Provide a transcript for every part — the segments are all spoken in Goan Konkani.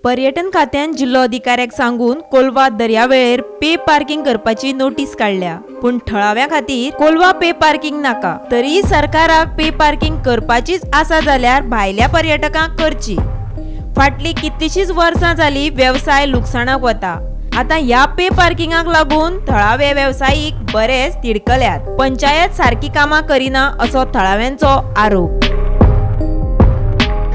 पर्यटन खात्यान जिल्लो अधिकाऱ्याक सांगून कोलवा दर्यावेळेर पे पार्किंग करपाची नोटीस काडल्या, पूण थळाव्या खातीर कोलवा पे पार्किंग नाका. तरी सरकाराक पे पार्किंग करपाचीच आसा जाल्यार भायल्या पर्यटकांक करची. फाटली कितलीशीच वर्सां जाली वेवसाय लुकसाणाक वता. आतां ह्या पे पार्किंगाक लागून थळावे वेवसायीक बरेच तिडकल्यात. पंचायत सारकी कामां करिना असो थळाव्यांचो आरोप.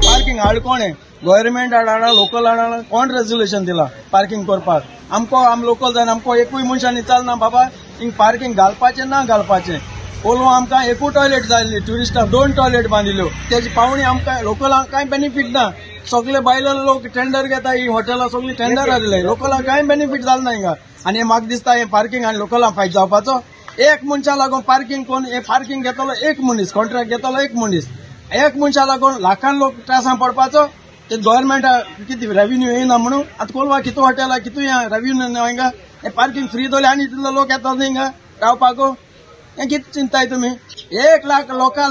पार्किंग हाड कोण गव्हर्मेंट हाडा लोकल हाडा कोण रेजोल्युशन दिला पार्किंग करपाक? आमकां आम लोकल जावन आमकां एकूय मनशांनी चलना बाबा हिंग पार्किंग घालपाचें ना घालपाचें. कोलवा आमकां एकूय टॉयलेट जाय आसली, ट्युरिस्टाक 2 टॉयलेट बांदिल्यो, तेजी पावणी आमकां लोकलांक कांय बेनिफीट ना. सगळे बायले लोक टेंडर घेता, ही हॉटेलां सगळीं टेंडर आसले, लोकलांक कांय बेनिफीट जालें ना हिंगा. आनी म्हाका दिसता हें पार्किंग आनी लोकलांक फायदो जावपाचो. एक मनशा लागून पार्किंग कोण हें पार्किंग घेतलो एक मनीस, कॉन्ट्रॅक्ट घेतलो एक मनीस, एक मनशा लागून लाखान लोक त्रासान पडपाचो. ते गव्हर्मेंटा कितें रेव्हेन्यू येयना म्हणून आतां कोलवा कितू हॉटेलां कितू रेव्हेन्यू ना हिंगा. हें पार्किंग फ्री दवरलें आनी इतलो लोक येता न्ही हिंगा रावपाक. हें कितें चिंताय तुमी? 1 लाख लोकां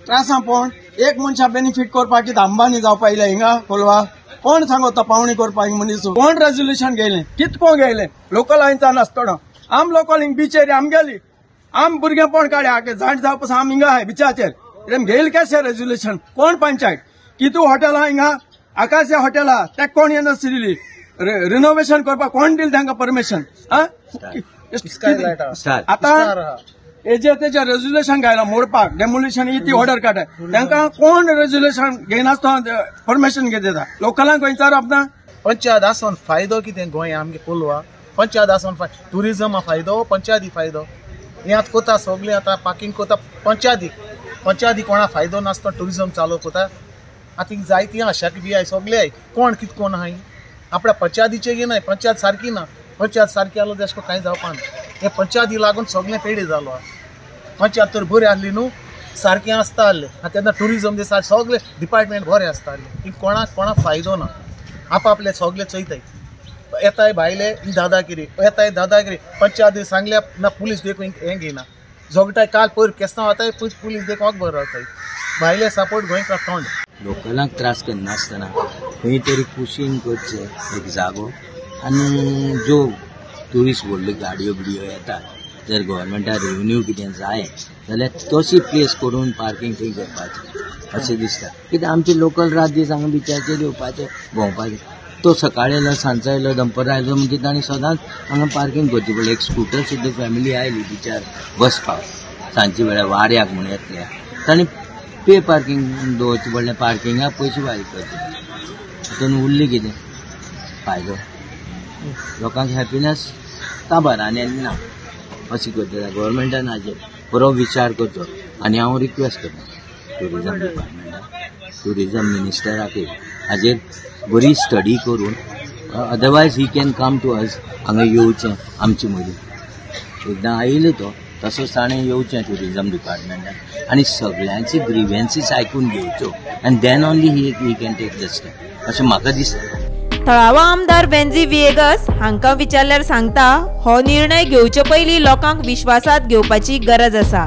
त्रासां पळोवन एक मनशा बेनिफीट करपाक कितें अंबानी जावपा येयले हिंगा कोलवा? कोण सांगता पावणी करपाक हिंग मनीस? कोण रेजोल्युशन घेयलें? कितको घेयलें? लोकल हांयचा नासतना आम लोकल हिंग बिचेर आमगेली आम भुरगेपण काडया जाण जावपा आम हिंगा आहाय बिचाचेर. घेयल कशें रेजोल्युशन? कोण पंचायत? कितू हॉटेलां हिंगा आकाशा हॉटेल आहा तेका कोण येनासली रिनोवेशन करपाक कोण दिलें तांकां परमिशन? आतां हेजे तेजे रेजोल्युशन घायला मोडपाक, डेमोलिशन ही ती ऑर्डर काडटा, तांकां कोण रेजोल्युशन घेयनासतना परमिशन घेता? लोकलांक विचारप ना. पंचायत आसून फायदो कितें गोंय आमगे कोलवा? पंचायत आसून ट्युरिजमा फायदो, पंचायती फायदो. हें आतां कोता सगळें आतां पार्किंग कोता पंचायती, पंचायती कोणा फायदो नासतना ट्युरिजम चालू कोता. आतां जायती आहा शेक बी I सगळे I, कोण कितें कोण आहाय आपल्या पंचायतीचे घेनाय. पंचायत सारकी ना, पंचायत सारकी आलो तेश कांय जावपा ना. हे पंचायती लागून सगळें पेडे जालो. पंचायत तर बरी आसली न्हू, सारकें आसता आसलें. आतां तेन्ना ट्युरिजम दिसा सगळे डिपार्टमेंट बरें आसता आसलें. हिंग कोणाक कोणाक फायदो ना, आपआपले सगळे चोयताय. येताय भायले दादागिरी, येताय दादागिरी. पंचायती सांगल्या ना पुलीस देखून हें घेयना, झगटाय. काल पयर केस्तांव वताय पुलीस देखून अकबर रावताय. भायले सपोर्ट गोंयकार तोंड. लोकलांक त्रास करनासतना खंय तरी कुशीन करचें एक जागो. आनी ज्यो ट्युरिस्ट व्हडल्यो गाडयो बिडयो येतात, जर गव्हर्मेंटाक रेव्हेन्यू कितें जाय जाल्यार तशी प्लेस करून पार्किंग थंय करपाचें अशें दिसता. कित्याक आमचे लोकल रात दीस हांगा बिचाचेर येवपाचें भोंवपाचें. तो सकाळी येयलो, सांजचो येयलो, दनपरां आयलो म्हणजे ताणें सदांच हांगा पार्किंग करचें पडलें. एक स्कुटर सुद्दां फॅमिली आयली बिचार बसपाक सांजचे वेळार वाऱ्याक म्हूण येतल्या, ताणें पे पार्किंग दवरचें पडलें. पार्किंगाक पयशे फारीक करचे, तातूंत उरलें कितें फायदो? लोकांक हॅपिनस काबार आनी ना अशें करता. गव्हर्मेंटान हाजेर बरो विचार करचो. आनी हांव रिक्वेस्ट करता ट्युरिजम डिपार्टमेंटाक, ट्युरिजम मिनिस्टराकूय हाजेर बरी स्टडी करून, otherwise he can come to us. हांगा येवचें आमचे मदीं एकदां आयलो तो तसोच ताणें येवचें ट्युरिजम डिपार्टमेंटान आनी सगळ्यांची ग्रिव्हन्सीस आयकून घेवच्यो, आनी then only he can take the step अशें म्हाका दिसता. थळावा आमदार वेंझी व्हिएगस हांकां विचारल्यार सांगता, हो निर्णय घेवचे पयलीं लोकांक विश्वासात घेवपाची गरज आसा,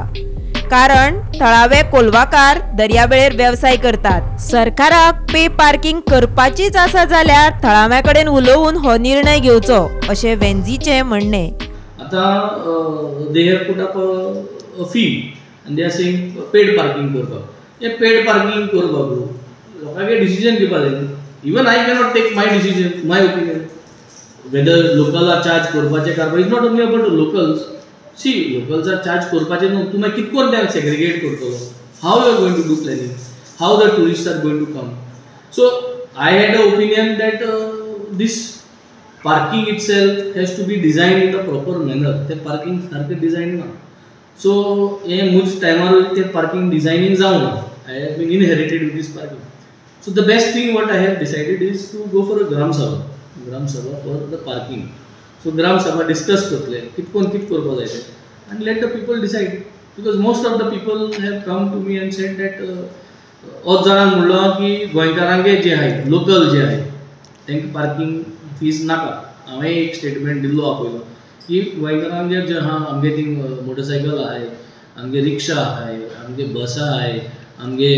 कारण थळावे कोलवाकार दर्यावेळेर वेवसाय करतात. सरकाराक पे पार्किंग करपाचीच आसा जाल्यार थळाव्या कडेन उलोवन हो निर्णय घेवचो अशें वेंझीचें म्हणणें. आतां they have put up a fee आनी they are saying paid parking करपाक. हें पेड पार्किंग करपाक लोकांक डिसिजन घेवपाक जाय. Even I cannot take my decision, my opinion whether लोकलाक चार्ज करपाचें कारपाचें. It's not only about locals. See, लोकल्साक charge करपाचें न्हू, तूं मागीर कितकोन तें सेग्रिगेट करतलो? How you are going to do planning? How the tourist are going to come? So I had a opinion that this parking itself has to be designed in a proper manner. ते पार्किंग सारकें डिझायन ना. सो हें मुज टायमार तें पार्किंग डिझायनींग जावंक ना. I have been inherited with this parking. So the best thing what I have decided is to go for a Gram Sabha, Gram Sabha for the parking. So Gram Sabha discuss करतले कितकोन कित करपाक जाय तें, आनी let the people decide. Because most of the people have come to me and said that अर्द जाणांक म्हणलो की गोंयकारांगे जे आहाय लोकल जे आहाय तांकां पार्किंग फीज नाका. हांवें एक स्टेटमेंट दिल्लो आहा पयलो की गोंयकारांगे जे आहा आमगे थिंग मोटरसायकल आहाय, आमगे रिक्षा आहाय, आमगे बसां आहाय, आमगे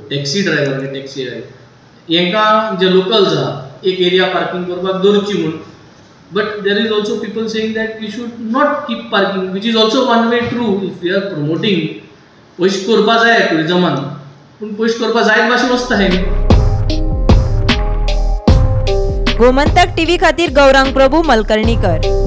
टॅक्सी ड्रायव्हरांगे टॅक्सी आहाय, हेंकां जे लोकल्स आहा एक एरिया पार्किंग करपाक दवरची म्हूण. But there is also people saying that we should not keep parking, which is also one way true. If we are promoting, पयशे करपा जाय टुरिजमान, पूण पयशे करपा जायत भाशेन वचता हें. गोमंतक टीव्ही खातीर गौरांग प्रभू मलकर्णीकर.